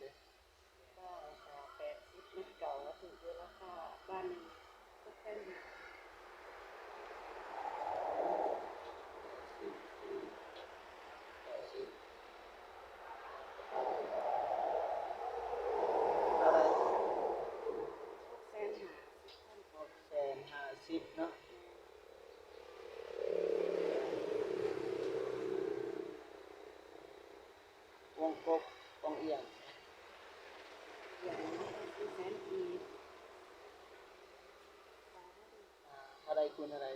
ເດ້ ເກົ້າ ສາມ ແປດສິບ ມັນເກົ່າ ຖືກຢູ່ລາຄາບ້ານໜຶ່ງ ຫົກແສນຫ້າ ເທົ່າໃດ? ຫົກແສນຫ້າ ຫົກແສນຫ້າສິບເນາະ. ວົງກົບ ວົງອຽງ ອຽງ ສີ່ແສນກີບ ເທົ່າໃດຄູນເທົ່າໃດ?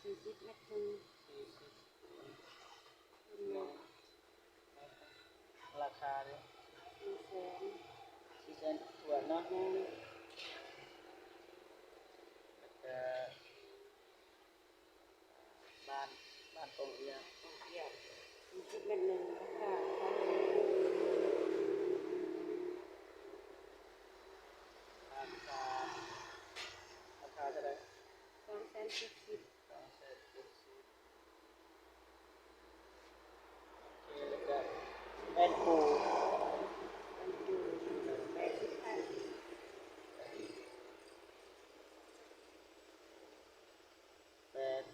ສີ່ສິບ ແມັດໜຶ່ງ ສີ່ສິບ ຄູນໜຶ່ງ ລາຄາເດ້ ສີ່ແສນ ສີ່ແສນຖ້ວນເນາະ. ແມ່ນ ແລ້ວກະ ບ້ານ ບ້ານກົງເອຍ ກົງເອຍ ສີ່ສິບ ແມັດໜຶ່ງ ລາຄາ ລາຄາ ລາຄາເທົ່າໃດ? ສອງແສນເຈັດສິບ ສອງແສນເຈັດສິບ. ໂອເຄ ແລ້ວກະແປ້ນປູ ແປ້ນປູ ແປດສິບພັນ ແປດ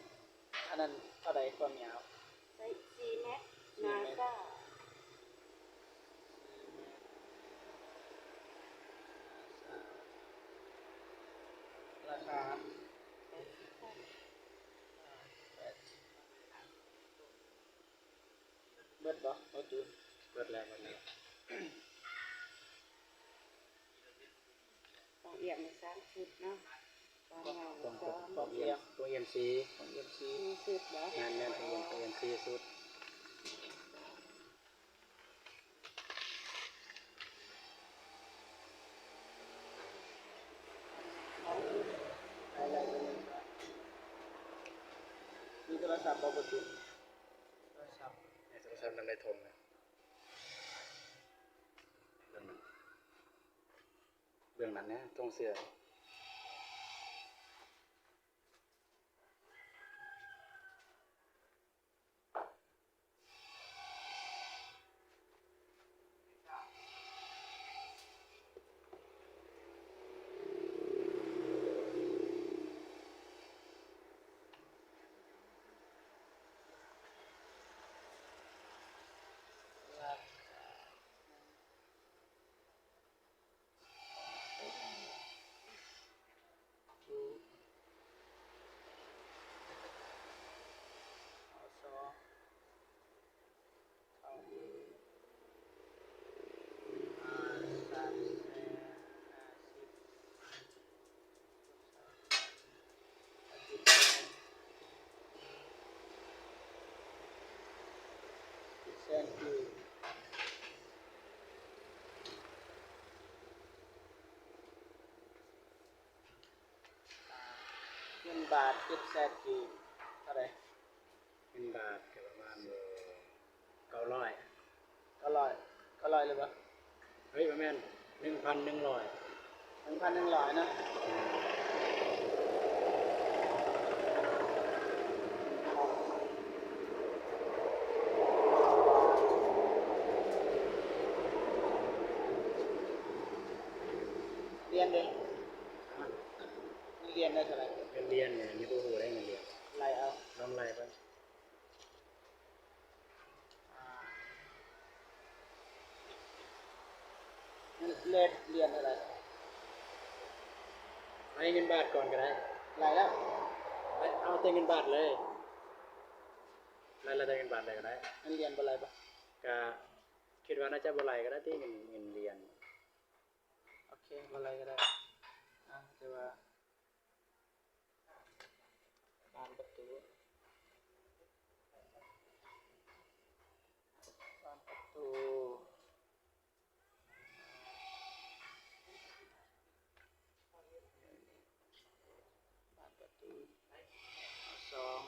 ອັນນັ້ນເທົ່າໃດຄວາມຍາວ? ສີ່ແມັດ ໜາຊາ ສີ່ແມັດ ລາຄາ ແປດສິບພັນ ແປດສິບ ເບິດບໍ່? ເບິດຢູ່ ເບິດແລ້ວ ເບິດແລ້ວ. ກອງອຽງມີສາມຊຸດເນາະ ກອງເຫງົາ ກອງ ກອງ ກອງອຽງ ກອງອຽງສີ່ ກອງອຽງສີ່ ສີ່ຊຸດເນາະ ແມ່ນໆ ກອງອຽງ ກອງອຽງສີ່ຊຸດ. ມີໂທລະສັບບໍ່? ບໍ່ຕິດໂທລະສັບ ໃນໂທລະສັບນັ້ນໄດ້ຖົງນະ. ເບິ່ງນັ້ນແດ່ ຖົງເສື້ອ ເງິນບາດເຈັດແສນກີບ ເທົ່າໃດ? ເງິນບາດກໍປະມານເກົ້າຮ້ອຍ ເກົ້າຮ້ອຍ ເກົ້າຮ້ອຍ ຫຼືບໍ່? ເຮີ້ຍ ບໍ່ແມ່ນ ໜຶ່ງພັນໜຶ່ງຮ້ອຍ ໜຶ່ງພັນໜຶ່ງຮ້ອຍເນາະ. ຫຼຽນເດ? ເງິນຫຼຽນໄດ້ເທົ່າໃດ? ເງິນຫຼຽນນີ້ ອັນນີ້ບໍ່ຮູ້ເດ້ ເງິນຫຼຽນ ໄລ່ເອົາ ລອງໄລ່ເບິ່ງ. ອ່າ ເງິນ ເລດ ຫຼຽນເທົ່າໃດ? ໄລ່ເງິນບາດກ່ອນກໍໄດ້ ໄລ່ແລ້ວ ເອົາແຕ່ເງິນບາດເລີຍ ໄລ່ແຕ່ເງິນບາດເລີຍກໍໄດ້. ເງິນຫຼຽນບໍ່ໄລ່ບໍ່? ກະຄິດວ່າໜ້າຈະບໍ່ໄລ່ກໍໄດ້ຕິ ເງິນ ເງິນຫຼຽນ. ໂອເຄ ບໍ່ໄລ່ກໍໄດ້ ອ່າ ແຕ່ວ່າ ບານປະຕູ ບານປະຕູ ບານປະຕູ ສອງ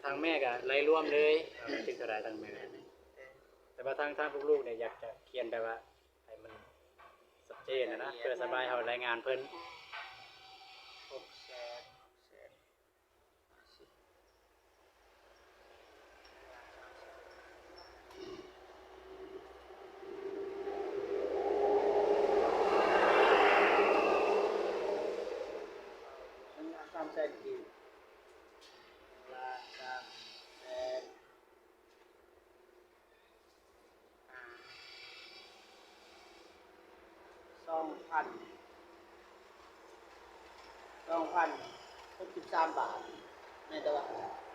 ທາງແມ່ກະໄລ່ລວມເລີຍ ວ່າມັນຖືກເທົ່າໃດທາງແມ່. ແຕ່ວ່າທາງ ທາງລູກໆນີ້ຢາກຈະຂຽນແບບວ່າໃຫ້ມັນຊັດເຈນນະ ເພື່ອສະບາຍເຮົາລາຍງານເພິ່ນ. ຫົກແສນ ຫົກແສນ ສອງພັນ ສອງພັນຫົກສິບສາມບາດ ແມ່ນແຕ່ວ່າ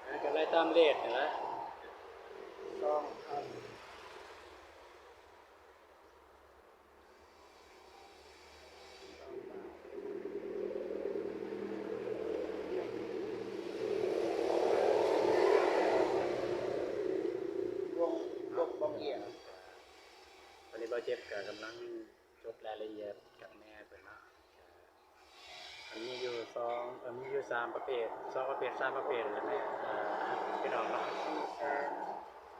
ເອີ ກໍໄລ່ຕາມເຣດນັ້ນແຫຼະ ສອງພັນ ວົງ ວົງ ວົງອຽມ. ຕອນນີ້ບ່າວເຈັບກໍກຳລັງຈົດລາຍລະອຽດກັບແມ່ເພິ່ນເນາະ ກໍ ມັນມີຢູ່ສອງ ເອີ ມີຢູ່ສາມປະເພດ ສອງປະເພດ ສາມປະເພດແຫຼະແມ່ ເອີ ພີ່ນ້ອງເນາະ ເອີ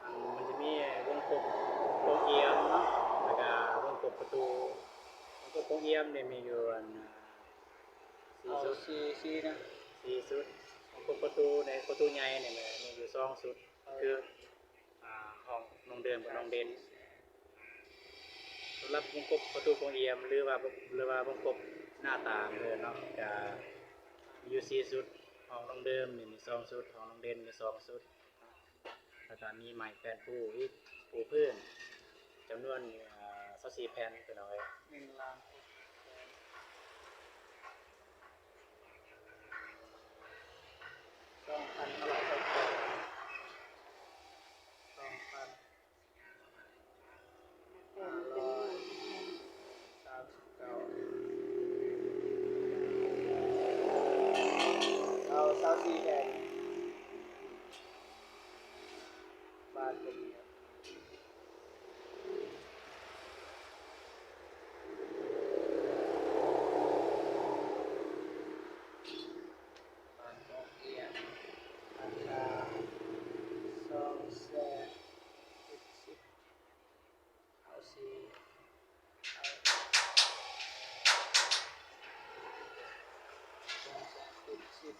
ອັນ ມັນຈະມີວົງກົບກົງອຽມເນາະ ແລ້ວກະວົງກົບປະຕູ ວົງກົບກົງອຽມນີ້ມີຢູ່ອັນ ສີ່ ເອົາ ຊຸດ ສີ່ ສີ່ນະ ສີ່ຊຸດ ວົງກົບປະຕູໃນ ປະຕູໃຫຍ່ນີ້ແມ່ນມີຢູ່ສອງຊຸດ ຄື ອ່າ ຫ້ອງນ້ອງເດີມກັບນ້ອງເດັ່ນ. ສຳລັບວົງກົບປະຕູກົງອຽມ ຫຼືວ່າ ຫຼືວ່າວົງກົບໜ້າຕ່າງເດີເນາະ ກະມີຢູ່ສີ່ຊຸດ ຫ້ອງນ້ອງເດີມນີ້ມີສອງຊຸດ ຫ້ອງນ້ອງເດັ່ນມີສອງຊຸດ ແລ້ວກະມີໄມ້ແປ້ນປູອີກ ປູພື້ນ ຈຳນວນ ເອີ ຊາວສີ່ແຜ່ນ ພີ່ນ້ອງເອີຍ ໜຶ່ງລ້ານ ສອງພັນຫ້າຮ້ອຍ ສອງພັນຫ້າຮ້ອຍສາມສິບເກົ້າ ເອົາຊາວສີ່ແຜ່ນ ບາດເປັນ ສອງແສນເຈັດສິບ ເອົາສີ່ ເອົາ ສອງແສນເຈັດສິບ.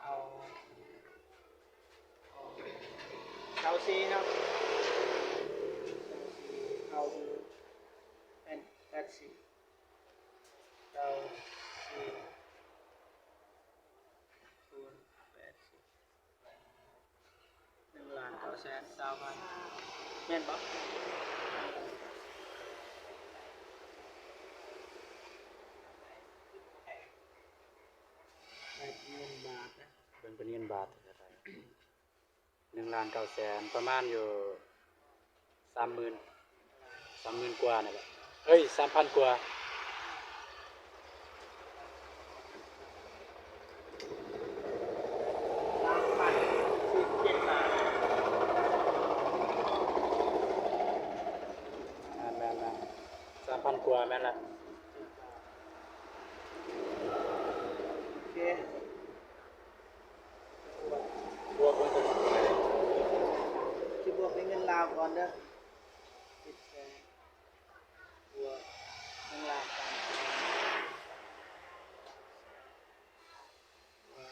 ເອົາ ເອົາຊາວສີ່ເນາະ ເອົາຢູ່ແປດ ແປດສິບ ເກົ້າສິບ ຄູນແປດສິບ ໜຶ່ງລ້ານເກົ້າແສນຊາວພັນ ແມ່ນບໍ່? ເປັນເງິນບາດນະ ເບິ່ງເປັນເງິນບາດ ໜຶ່ງລ້ານເກົ້າແສນ ປະມານຢູ່ ສາມໝື່ນ ສາມໝື່ນກວ່ານີ້ແຫຼະ ເອີຍ ສາມພັນກວ່າ ສາມພັນສິບເຈັດບາດ ແມ່ນໆ ສາມພັນກວ່າ ແມ່ນລະ ໂອເຄ. ບວກເບິ່ງ ຊິບວກເປັນເງິນລາວກ່ອນເດີ ສິບແສນ ບວກເງິນລາວ ສາມແສນ ບວກ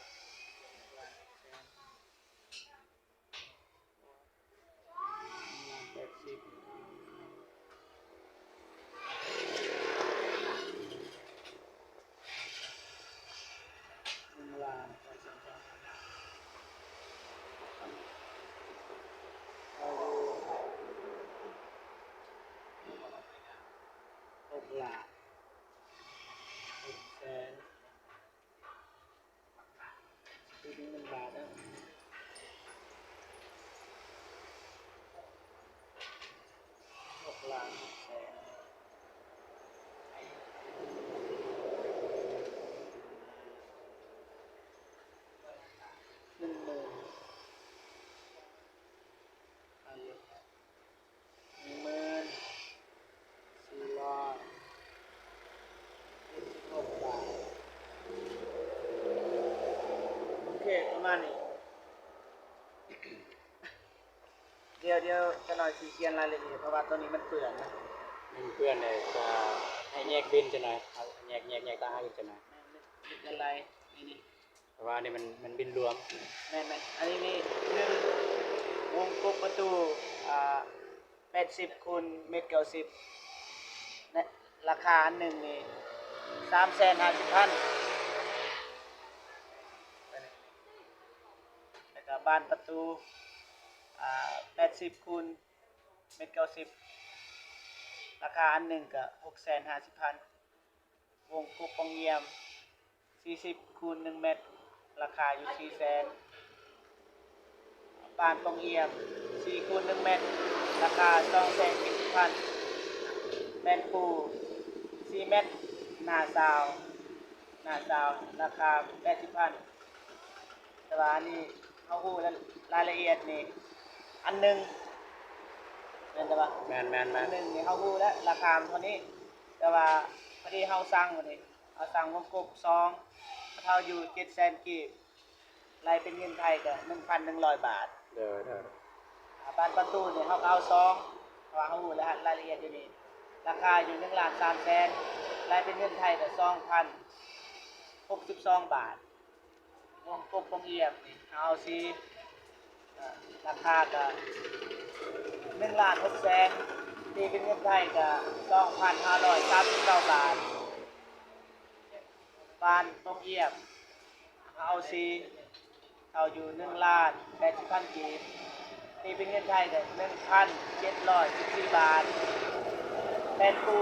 ຫົກລ້ານ ມານີ້ ດຽວ ດຽວຈັກໜ່ອຍຊິຂຽນລາຍລະອຽດ ເພາະວ່າໂຕນີ້ມັນເປື້ອນນະ. ມັນເປື້ອນເລີຍ ຈະໃຫ້ແຍກບິນຈັກໜ່ອຍ ເອົາແຍກ ແຍກ ແຍກຕ່າງຫາກອີກຈັກໜ່ອຍ. ແມ່ນ ເຮັດຈັ່ງໃດນີ້ ນີ້ ເພາະວ່າອັນນີ້ມັນ ມັນບິນລວມ. ແມ່ນໆ ອັນນີ້ນີ້ ໜຶ່ງ ວົງກົບປະຕູ ອ່າ ແປດສິບຄູນເມັດເກົ້າສິບ ແລະ ລາຄາອັນໜຶ່ງນີ້ ສາມແສນຫ້າສິບພັນ ແລ້ວກະບານປະຕູ ອ່າ ແປດສິບຄູນເມັດເກົ້າສິບ ລາຄາອັນໜຶ່ງກະ ຫົກແສນຫ້າສິບພັນ. ວົງກົບປ່ອງຢ້ຽມ ສີ່ສິບຄູນໜຶ່ງແມັດ ລາຄາຢູ່ ສີ່ແສນ. ບານປ່ອງຢ້ຽມ ສີ່ຄູນໜຶ່ງແມັດ ລາຄາ ສອງແສນເຈັດສິບພັນ. ແປ້ນປູ ສີ່ແມັດ ໜ້າຊາວ ໜ້າຊາວ ລາຄາ ແປດສິບພັນ. ແຕ່ວ່າອັນນີ້ເຮົາຮູ້ລາຍລະອຽດນີ້ ອັນໜຶ່ງ ແມ່ນແຕ່ວ່າ ແມ່ນໆໆ ອັນໜຶ່ງນີ້ເຮົາຮູ້ແລ້ວ ລາຄາມັນເທົ່ານີ້ ແຕ່ວ່າພໍດີເຮົາສັ່ງ ບາດນີ້ເຮົາສັ່ງວົງກົບສອງ ເຮົາຢູ່ເຈັດແສນກີບ ໄລ່ເປັນເງິນໄທກໍໜຶ່ງພັນໜຶ່ງຮ້ອຍບາດ. ໂດຍໆ ອ່າ ບານປະຕູນີ້ເຮົາກໍເອົາສອງ ເພາະວ່າເຮົາຮູ້ລະຫັດລາຍລະອຽດຢູ່ນີ້ ລາຄາຢູ່ໜຶ່ງລ້ານສາມແສນ ໄລ່ເປັນເງິນໄທກໍສອງພັນຫົກສິບສອງບາດ. ວົງກົບປ່ອງຢ້ຽມນີ້ເຮົາເອົາສີ່ ລາຄາກະໜຶ່ງລ້ານຫົກແສນ ຕີເປັນເງິນໄທກະສອງພັນຫ້າຮ້ອຍສາມສິບເກົ້າບາດ. ບານປ່ອງຢ້ຽມເຮົາເອົາສີ່ ເອົາຢູ່ໜຶ່ງລ້ານແປດສິບພັນກີບ ຕີເປັນເງິນໄທກະໜຶ່ງພັນເຈັດຮ້ອຍສິບສີ່ບາດ. ແຜ່ນປູ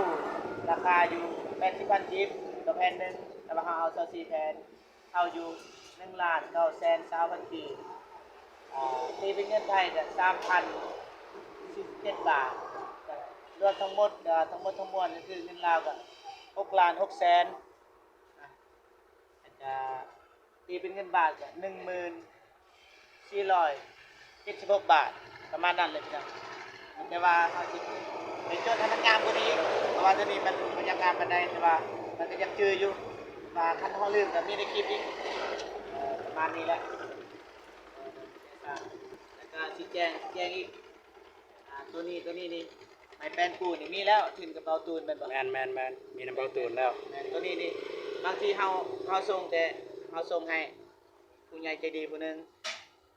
ລາຄາຢູ່ແປດສິບພັນກີບຕໍ່ແຜ່ນໜຶ່ງ ແຕ່ວ່າເຮົາເອົາຊາວສີ່ແຜ່ນ ເອົາຢູ່ໜຶ່ງລ້ານເກົ້າແສນຊາວພັນກີບ ອ່າ ຕີເປັນເງິນໄທກະສາມພັນສີ່ສິບເຈັດບາດ. ລວມທັງໝົດ ເອີ ທັງໝົດທັງມວນກໍຄືເງິນລາວກະຫົກລ້ານຫົກແສນ ອາ ແລ້ວກະຕີເປັນເງິນບາດກະໜຶ່ງໝື່ນສີ່ຮ້ອຍເຈັດສິບຫົກບາດ ປະມານນັ້ນແຫຼະພີ່ນ້ອງ. ແຕ່ວ່າເຮົາຊິໄປຈົດໃຫ້ມັນງາມກວ່ານີ້ ເພາະວ່າໂຕນີ້ມັນບໍ່ຢາກງາມປານໃດ ແຕ່ວ່າມັນກໍຢາກຈື່ຢູ່ ວ່າຄັນເຮົາລືມກໍມີໃນຄລິບອີກ ເອີ ປະມານນີ້ແຫຼະ. ແລ້ວກໍຊິແຈ້ງ ແຈ້ງອີກ ອ່າ ໂຕນີ້ ໂຕນີ້ນີ້ ໄມ້ແປ້ນປູນີ້ມີແລ້ວ ຖິ້ມກັບເບົາຕູນແມ່ນບໍ່? ແມ່ນໆໆ ມີນຳເບົາຕູນແລ້ວ. ແມ່ນ ໂຕນີ້ນີ້ ບາງທີເຮົາ ເຮົາສົ່ງແຕ່ ເຮົາສົ່ງໃຫ້ຜູ້ໃຫຍ່ໃຈດີຜູ້ໜຶ່ງ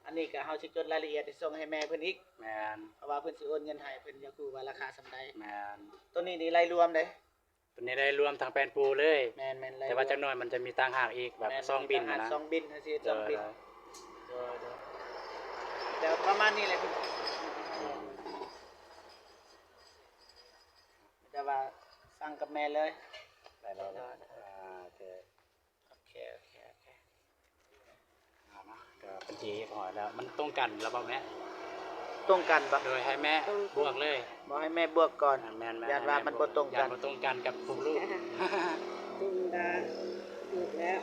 ອັນນີ້ກໍເຮົາຊິຈົດລາຍລະອຽດໃຫ້ສົ່ງໃຫ້ແມ່ເພິ່ນອີກ. ແມ່ນ ເພາະວ່າເພິ່ນຊິໂອນເງິນໃຫ້ ເພິ່ນຢາກຮູ້ວ່າລາຄາສ່ຳໃດ. ແມ່ນ ໂຕນີ້ນີ້ໄລ່ລວມເດ້ ໂຕນີ້ໄດ້ລວມທັງແປ້ນປູເລີຍ. ແມ່ນໆ ແຕ່ວ່າຈັກໜ້ອຍມັນຈະມີຕ່າງຫາກອີກ ແບບ ແມ່ນໆ ຊອງບິນ ຕ່າງຫາກນະ ຊອງບິນຈັ່ງຊີ້ ເອີ ຊອງບິນ. ໂດຍໆ ແຕ່ປະມານນີ້ແຫຼະ ແຕ່ວ່າສັ່ງກັບແມ່ເລີຍ. ໄດ້ແລ້ວ ໂດຍໆ ອ່າ ໂອເຄ ໂອເຄ ໂອເຄ ໂອເຄ ອ່າ ເນາະ ກໍເປັນທີ່ຮຽບຮ້ອຍແລ້ວ. ມັນຕົງກັນແລ້ວບໍ່ແມ່? ຕົງກັນບໍ່? ໂດຍ ໃຫ້ແມ່ບວກເລີຍ. ບໍ່ ໃຫ້ແມ່ບວກກ່ອນ. ອ່າ ແມ່ນໆ ຢ້ານວ່າມັນບໍ່ຕົງກັນ ຢ້ານບໍ່ຕົງກັນກັບພວກລູກ. ຕົງກັນ ຖືກແລ້ວ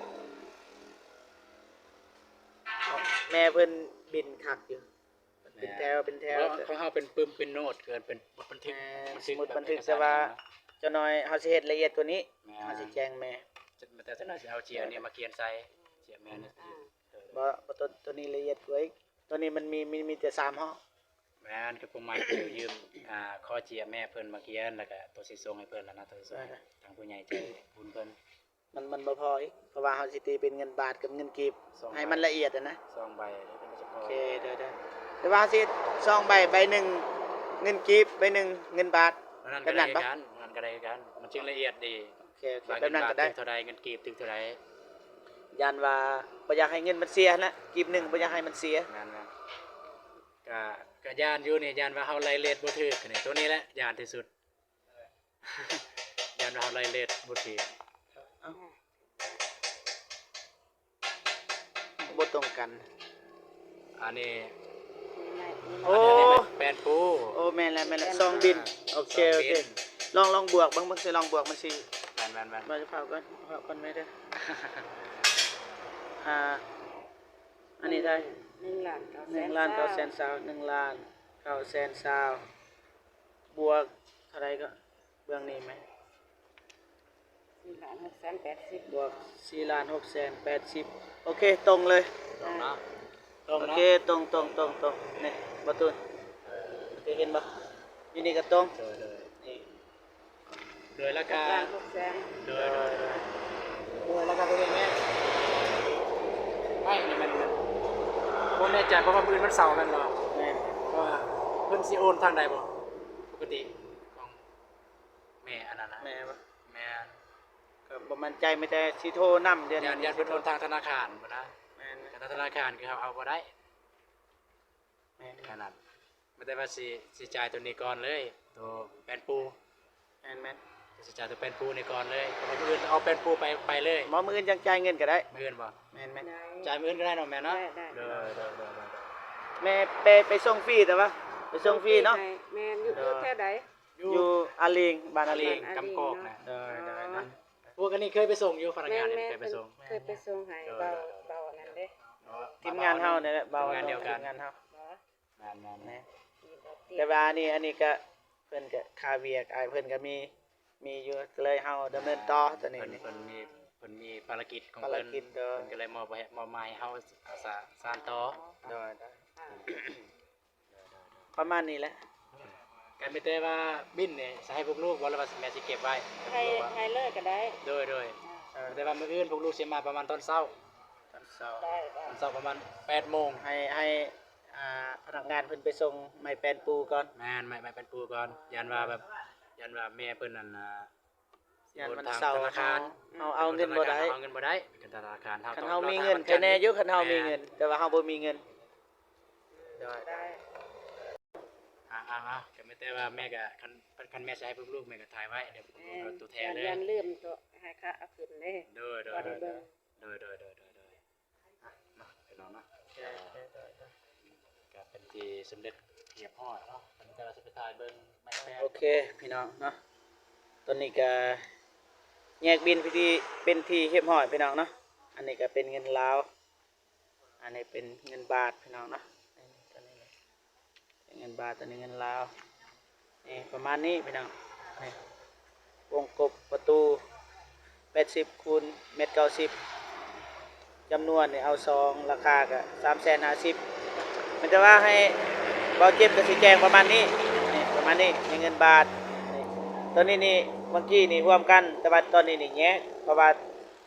ແມ່ເພິ່ນບິນຄັກຢູ່. ເປັນແຖວ ເປັນແຖວ ຂອງເຮົາເປັນປຶ້ມ ເປັນໂນ້ດ ເອີ້ນເປັນບົດບັນທຶກ. ແມ່ນ ບັນທຶກ ສົມມຸດບັນທຶກ ເອກະສານ ແຕ່ວ່າຈັກໜ້ອຍເຮົາຊິເຮັດລະອຽດກວ່ານີ້ ແມ່ນ ເຮົາຊິແຈ້ງແມ່. ແຕ່ຈັກໜ້ອຍຊິເອົາເຈ້ຍນີ້ມາຂຽນໃສ່ ເຈ້ຍແມ່ນີ້. ບໍ່ ບໍ່ ໂຕ ໂຕນີ້ລະອຽດກວ່າອີກ ໂຕນີ້ມັນມີ ມີ ມີແຕ່ສາມຫ້ອງ. ແມ່ນ ກໍພວກໃໝ່ຢືມ ອ່າ ຂໍເຈ້ຍແມ່ເພິ່ນມາຂຽນ ແລ້ວກໍໂຕຊິສົ່ງໃຫ້ເພິ່ນຫັ້ນນະ ໂຕຊິສົ່ງໃຫ້ ອ່າ ທາງຜູ້ໃຫຍ່ໃຈບຸນເພິ່ນ. ມັນ ມັນບໍ່ພໍອີກ ເພາະວ່າເຮົາຊິຕີເປັນເງິນບາດກັບເງິນກີບ ໃຫ້ມັນລະອຽດຫັ້ນນະ ສອງໃບ ໂອເຄ ໂດຍໆ ແຕ່ວ່າເຮົາຊິສອງໃບ ໃບໜຶ່ງເງິນກີບ ໃບໜຶ່ງເງິນບາດ ແບບນັ້ນບໍ່? ແບບນັ້ນກໍໄດ້ຄືກັນ ມັນຈຶ່ງລະອຽດດີ. ໂອເຄ ໂອເຄ ແບບນັ້ນກໍໄດ້ ເງິນບາດຖືກເທົ່າໃດ ເງິນກີບຖືກເທົ່າໃດ. ຢ້ານວ່າບໍ່ຢາກໃຫ້ເງິນມັນເສຍຫັ້ນນະ ກີບໜຶ່ງບໍ່ຢາກໃຫ້ມັນເສຍ. ແມ່ນໆ ກະ ກະຢ້ານຢູ່ນີ້ ຢ້ານວ່າເຮົາໄລ່ເຣດບໍ່ຖືກນີ້ ໂຕນີ້ແຫຼະຢ້ານທີ່ສຸດ. ຢ້ານວ່າເຮົາໄລ່ເຣດບໍ່ຖືກ ເອົ້າ ບໍ່ຕົງກັນ. ອັນນີ້ ໂອ້ ອັນນີ້ແມ່ນແປ້ນປູ. ໂອ້ ແມ່ນແລ້ວ ແມ່ນແລ້ວ ຊອງບິນ. ໂອເຄ ໂອເຄ ຊອງບິນ. ລອງ ລອງບວກເບິ່ງ ເບິ່ງຊິລອງບວກມັນຊິ ແມ່ນໆໆ ມາ ເຝົ້າກ່ອນ ເຝົ້າກ່ອນແມ່ເດີ. ອ່າ ອັນນີ້ເທົ່າໃດ? ໜຶ່ງລ້ານເກົ້າແສນຊາວ ໜຶ່ງລ້ານເກົ້າແສນຊາວ ບວກເທົ່າໃດກໍ ເບື້ອງນີ້ແມ່ນ ສີ່ລ້ານຫົກແສນແປດສິບ ບວກສີ່ລ້ານຫົກແສນແປດສິບ. ໂອເຄ ຕົງເລີຍ ຕົງເນາະ. ຕົງ ໂອເຄ ເນາະ ຕົງໆໆໆ ນີ້ ບໍ່ຕູນ ໂອເຄ ເຫັນບໍ່? ຢູ່ນີ້ກໍຕົງ ໂດຍໆ ນີ້ ໂດຍ ລາຄາ ລ້ານຫົກແສນ ໂດຍໆ ໂດຍ ລາຄາຕົວນີ້ແມ່ນ ໄມ້ນີ້ແມ່ນ ບໍ່ແນ່ໃຈ ເພາະວ່າມື້ອື່ນວັນເສົາແມ່ນບໍ່? ແມ່ນ ເພາະວ່າເພິ່ນຊິໂອນທາງໃດບໍ່? ປົກກະຕິຂອງແມ່ອັນນັ້ນນະ ແມ່ບໍ່? ແມ່ນ ກໍບໍ່ໝັ້ນໃຈ ມີແຕ່ຊິໂທນຳ ດຽວນີ້ ຢ້ານ ຢ້ານເພິ່ນໂອນທາງທະນາຄານພຸ້ນນະ ແມ່ນ ທາງທະນາຄານຄືເຮົາເອົາບໍ່ໄດ້ ແມ່ນ ແຄ່ນັ້ນ ມີແຕ່ວ່າຊິ ຊິຈ່າຍໂຕນີ້ກ່ອນເລີຍ ໂຕແປ້ນປູ ແມ່ນໆ ຊິຈ່າຍໂຕແປ້ນປູນີ້ກ່ອນເລີຍ ເພາະວ່າມື້ອື່ນເອົາແປ້ນປູໄປ ໄປເລີຍ ບໍ່ ມື້ອື່ນຈັ່ງຈ່າຍເງິນກໍໄດ້ ມື້ອື່ນບໍ່? ແມ່ນໆ ຈ່າຍມື້ອື່ນກໍໄດ້ເນາະແມ່ເນາະ ໄດ້ ໂດຍໆ ແມ່ໄປ ໄປສົ່ງຟຣີແຕ່ວ່າ ໄປສົ່ງຟຣີເນາະ ແມ່ນ ຢູ່ ຢູ່ແຖວໃດ? ຢູ່ ຢູ່ອາລີງ ບ້ານອາລີງ ອາລີງ ກຳກອກນະ ໂດຍໆ ເນາະ ພວກອັນນີ້ເຄີຍໄປສົ່ງຢູ່ ພະນັກງານນີ້ເຄີຍໄປສົ່ງ ເຄີຍໄປສົ່ງໃຫ້ ໂດຍໆ ເບົາ ເບົາອັນນັ້ນເດ້ ທີມງານເຮົານີ້ແຫຼະ ເບົາ ທີມງານດຽວກັນ ທີມງານເຮົາ ແມ່ນໆ ແຕ່ວ່າອັນນີ້ ອັນນີ້ກະ ເພິ່ນກະຄາວຽກ ອ້າຍເພິ່ນກະມີ ມີຢູ່ ກໍເລີຍເຮົາດຳເນີນຕໍ່ ອ່າ ຕົວນີ້ ເພິ່ນ ເພິ່ນມີ ເພິ່ນມີພາລະກິດຂອງເພິ່ນ ພາລະກິດ ໂດຍ ເພິ່ນກໍເລີຍມອບໃຫ້ ມອບໝາຍໃຫ້ເຮົາສາ ສານຕໍ່ ໂດຍໆ ປະມານນີ້ແຫຼະ ກໍມີແຕ່ວ່າບິນນີ້ຊິໃຫ້ພວກລູກບໍ່ ຫຼືວ່າແມ່ຊິເກັບໄວ້? ໃຫ້ ໃຫ້ເລີຍກໍໄດ້ ໂດຍໆ ອ່າ ແຕ່ວ່າມື້ອື່ນພວກລູກຊິມາປະມານຕອນເຊົ້າ ຕອນເຊົ້າ ຕອນເຊົ້າປະມານແປດໂມງ ໃຫ້ ໃຫ້ ອ່າ ພະນັກງານເພິ່ນໄປສົ່ງໄມ້ແປ້ນປູກ່ອນ ແມ່ນ ໄມ້ ໄມ້ແປ້ນປູກ່ອນ ຢ້ານວ່າແບບ ຢ້ານວ່າແມ່ເພິ່ນນັ້ນ ອ່າ ຢ້ານວັນເສົາ ທາງທະນາຄານ ເຮົາເອົາເງິນບໍ່ໄດ້ ເຮົາເອົາເງິນບໍ່ໄດ້ ທະນາຄານເຮົາ ຄັນເຮົາມີເງິນ ແຕ່ແນ່ຢູ່ ຄັນເຮົາມີເງິນ ແມ່ນ ແຕ່ວ່າເຮົາບໍ່ມີເງິນ ໂດຍ ອ່າໆໆ ກໍມີແຕ່ວ່າແມ່ກໍ ຄັນ ຄັນແມ່ຊິໃຫ້ພວກລູກ ແມ່ກໍຖ່າຍໄວ້ ດຽວເອົາຕົວແທນເລີຍ ຢ່າລືມໂຕໃຫ້ຂ້າເອົາຂຶ້ນເດ້ ໂດຍໆ ໂດຍໆ ອ່ະ ມາ ພີ່ນ້ອງເນາະ ໂອເຄ ໂອເຄ ໂດຍໆ ກໍເປັນທີ່ສຳເລັດຮຽບຮ້ອຍເນາະ ເພິ່ນກໍຊິໄປຖ່າຍເບິ່ງ ໂອເຄ ພີ່ນ້ອງເນາະ ຕອນນີ້ກໍແຍກບິນເປັນທີ່ ເປັນທີ່ຮຽບຮ້ອຍ ພີ່ນ້ອງເນາະ ອັນນີ້ກໍເປັນເງິນລາວ ອັນນີ້ເປັນເງິນບາດ ພີ່ນ້ອງເນາະ ເປັນເງິນບາດ ຕົວນີ້ເງິນລາວ ນີ້ປະມານນີ້ພີ່ນ້ອງ ນີ້ ວົງກົບປະຕູ ແປດສິບ ຄູນ ແມັດ ເກົ້າສິບ ຈຳນວນນີ້ເອົາສອງ ລາຄາກະ ສາມແສນຫ້າສິບ ມີແຕ່ວ່າໃຫ້ເບົາເຈັບກໍຊິແຈ້ງປະມານນີ້ ນີ້ປະມານນີ້ ໃນເງິນບາດ ນີ້ ຕົວນີ້ນີ້ ເມື່ອກີ້ນີ້ຮ່ວມກັນ ແຕ່ວ່າຕອນນີ້ນີ້ແຍກ ເພາະວ່າ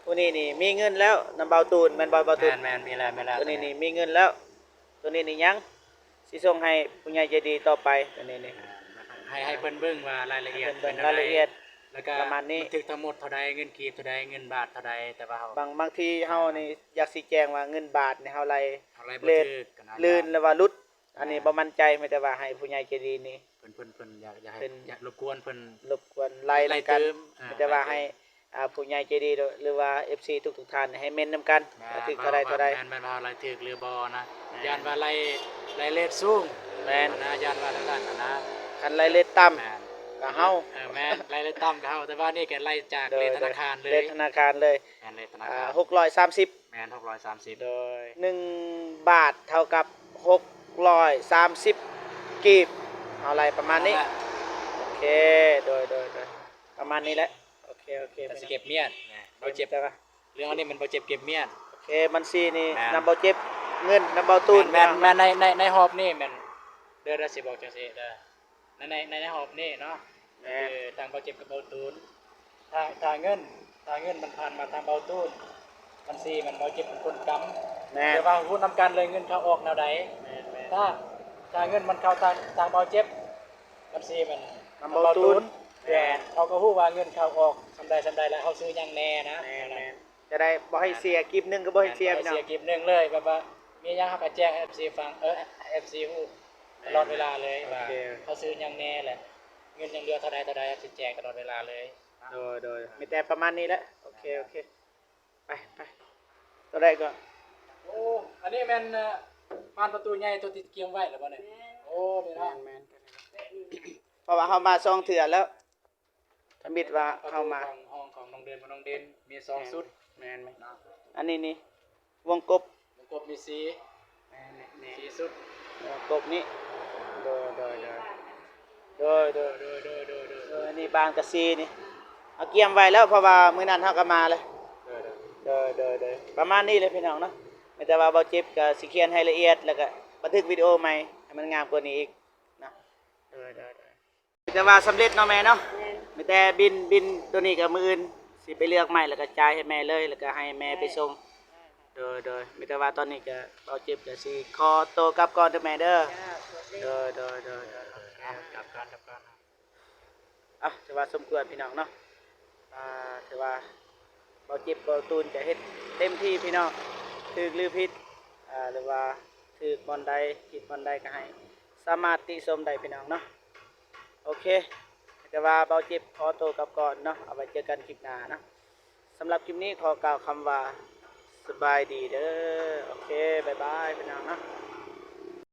ຜູ້ນີ້ນີ້ມີເງິນແລ້ວ ນຳເບົາຕູນ ແມ່ນບໍ່ເບົາຕູນ? ແມ່ນໆ ມີແລ້ວ ມີແລ້ວ ຕົວນີ້ນີ້ມີເງິນແລ້ວ ຕົວນີ້ນີ້ຍັງ ຊິສົ່ງໃຫ້ຜູ້ໃຫຍ່ໃຈດີຕໍ່ໄປ ຕົວນີ້ນີ້ ໃຫ້ ໃຫ້ເພິ່ນເບິ່ງວ່າລາຍລະອຽດ ໃຫ້ເພິ່ນເບິ່ງລາຍລະອຽດ ແລ້ວກໍປະມານນີ້ ບັນທຶກທັງໝົດເທົ່າໃດ ເງິນກີບເທົ່າໃດ ເງິນບາດເທົ່າໃດ ແຕ່ວ່າເຮົາ ບາງ ບາງທີເຮົານີ້ຢາກຊິແຈ້ງວ່າເງິນບາດນີ້ເຮົາໄລ່ ເຮົາໄລ່ບໍ່ຖືກ ລື່ນ ຫຼືວ່າຫຼຸດ ອັນນີ້ບໍ່ໝັ້ນໃຈ ມີແຕ່ວ່າໃຫ້ຜູ້ໃຫຍ່ໃຈດີນີ້ ເພິ່ນ ເພິ່ນ ເພິ່ນຢາກ ຢາກໃຫ້ ເພິ່ນຢາກລົບກວນເພິ່ນ ລົບກວນໄລ່ນຳກັນ ເອີ ມີແຕ່ວ່າໃຫ້ ອ່າ ຜູ້ໃຫຍ່ໃຈດີ ຫຼືວ່າເອັຟຊີທຸກໆທ່ານໃຫ້ເມັ້ນນຳກັນ ແມ່ນ ວ່າຖືກເທົ່າໃດ ເທົ່າໃດ ແມ່ນ ແມ່ນວ່າເຮົາໄລ່ຖືກຫຼືບໍ່ນະ ແມ່ນ ຢ້ານວ່າໄລ່ ໄລ່ເຣດສູງ ແມ່ນ ຫັ້ນນະ ຢ້ານວ່າທາງນັ້ນຫັ້ນນະ ຄັນໄລ່ເຣດຕ່ຳ ແມ່ນ ກໍເຮົາ ເອີ ແມ່ນ ໄລ່ເຣດຕ່ຳກໍເຮົາ ແຕ່ວ່ານີ້ກໍໄລ່ຈາກ ໂດຍ ເຣດທະນາຄານເລີຍ ເຣດທະນາຄານເລີຍ ແມ່ນ ເຣດທະນາຄານ ອ່າ ຫົກຮ້ອຍສາມສິບ ແມ່ນ ຫົກຮ້ອຍສາມສິບ ໂດຍ ໜຶ່ງບາດເທົ່າກັບຫົກຮ້ອຍສາມສິບກີບ ເຮົາໄລ່ປະມານນີ້ ປະມານນັ້ນແຫຼະ ໂອເຄ ໂດຍ ໂດຍ ໂດຍ ປະມານນີ້ແຫຼະ ໂອເຄ ໂອເຄ ກໍຊິເກັບມ້ຽນ ເບົາເຈັບ ເລື່ອງອັນນີ້ແມ່ນເບົາເຈັບເກັບມ້ຽນ ໂອເຄ ບັນຊີນີ້ ແມ່ນ ນຳເບົາເຈັບ ເງິນນຳເບົາຕູນ ແມ່ນ ແມ່ນ ແມ່ນ ໃນ ໃນ ໃນຮອບນີ້ແມ່ນ ເດີ ເດີ ຊິບອກຈັ່ງຊີ້ເດີ ໃນ ໃນ ໃນ ໃນຮອບນີ້ເນາະ ແມ່ນ ກໍຄືທາງເບົາເຈັບກັບເບົາຕູນ ຖ້າ ຖ້າເງິນ ຖ້າເງິນມັນຜ່ານມາທາງເບົາຕູນ ບັນຊີມັນເບົາເຈັບເປັນຄົນກຳ ແມ່ນ ແຕ່ວ່າຮູ້ນຳກັນເລີຍເງິນເຂົ້າອອກແນວໃດ ແມ່ນ ແມ່ນ ຖ້າ ຖ້າເງິນມັນເຂົ້າທາງ ທາງເບົາເຈັບ ບັນຊີມັນນຳເບົາຕູນ ນຳເບົາຕູນ ແມ່ນ ແມ່ນ ເຮົາກໍຮູ້ວ່າເງິນເຂົ້າອອກສ່ຳໃດສ່ຳໃດ ແລ້ວເຮົາຊື້ຫຍັງແນ່ນະ ແມ່ນ ແມ່ນ ຈະໄດ້ບໍ່ໃຫ້ເສຍ ອ່າ ກີບໜຶ່ງກໍບໍ່ໃຫ້ເສຍ ແມ່ນ ພີ່ນ້ອງ ບໍ່ໃຫ້ເສຍກີບໜຶ່ງເລີຍ ແບບວ່າມີຫຍັງເຮົາກໍແຈ້ງໃຫ້ເອັຟຊີຟັງ ເອີ ເອັຟຊີຮູ້ ແມ່ນ ຕະຫຼອດເວລາເລີຍ ໂອເຄ ວ່າເຮົາຊື້ຫຍັງແນ່ ແລະ ເງິນຍັງເຫຼືອເທົ່າໃດ ເທົ່າໃດ ເຮົາຊິແຈ້ງຕະຫຼອດເວລາເລີຍ ໂດຍ ໂດຍ ມີແຕ່ປະມານນີ້ແຫຼະ ໂອເຄ ໂອເຄ ໄປ ໄປ ຕົວໃດກໍ ໂອ້ ອັນນີ້ແມ່ນ ເອີ ບານປະຕູໃຫຍ່ຕົວທີ່ກຽມໄວ້ແລ້ວບໍ່ນີ້? ແມ່ນ ໂອ້ ແມ່ນເນາະ ແມ່ນ ແມ່ນ ເພາະວ່າເຮົາມາສອງເທື່ອແລ້ວ ທຳອິດວ່າເຮົາມາ ປະຕູຂອງຫ້ອງຂອງນ້ອງເດືອນ ນ້ອງເດືອນມີສອງ ແມ່ນ ຊຸດ ແມ່ນໆ ເນາະ ອັນນີ້ນີ້ ວົງກົບ ວົງກົບມີສີ່ ແມ່ນໆ ສີ່ຊຸດ ວົງກົບນີ້ ໂດຍ ໂດຍ ໂດຍ ໂດຍ ໂດຍ ເອີ ອັນນີ້ບານກະຊີນີ້ ເຮົາກຽມໄວ້ແລ້ວ ເພາະວ່າມື້ນັ້ນເຮົາກໍມາແລ້ວ ໂດຍ ໂດຍ ໂດຍ ປະມານນີ້ແຫຼະພີ່ນ້ອງເນາະ ມີແຕ່ວ່າເບົາຈິບກໍຊິຂຽນໃຫ້ລະອຽດ ແລ້ວກໍບັນທຶກວິດີໂອໃໝ່ໃຫ້ມັນງາມກວ່ານີ້ອີກເນາະ. ໂດຍ ໂດຍ ໂດຍ. ມີແຕ່ວ່າສຳເລັດເນາະແມ່ເນາະ. ແມ່ນ. ມີແຕ່ບິນ ບິນໂຕນີ້ກໍມື້ອື່ນຊິໄປເລືອກໃໝ່ ແລ້ວກໍຈ່າຍໃຫ້ແມ່ເລີຍ ແລ້ວກໍໃຫ້ແມ່ໄປສົ່ງ. ໂດຍ ໂດຍ. ມີແຕ່ວ່າຕອນນີ້ກໍເບົາຈິບກໍຊິຂໍໂຕກັບກ່ອນເດີແມ່ເດີ. ໂດຍ ໂດຍ ໂດຍ ໂດຍ. ກັບກ່ອນ ກັບກ່ອນ. ອ່ະ ຖືວ່າສົມຄວນພີ່ນ້ອງເນາະ. ອ່າ ຖືວ່າເບົາຈິບເບົາຕູນຈະເຮັດເຕັມທີ່ພີ່ນ້ອງ, ຖືກຫຼືຜິດ ອ່າ ຫຼືວ່າຖືກບ່ອນໃດ ຜິດບ່ອນໃດກໍໃຫ້ສາມາດຕິຊົມໄດ້ພີ່ນ້ອງເນາະ. ໂອເຄ ແຕ່ວ່າເບົາຈິບຂໍໂຕກັບກ່ອນເນາະ, ເອົາໄວ້ເຈີກັນຄລິບໜ້າເນາະ. ສຳລັບຄລິບນີ້ຂໍກ່າວຄຳວ່າສະບາຍດີເດີ. ໂອເຄ ບາຍບາຍພີ່ນ້ອງເນາະ.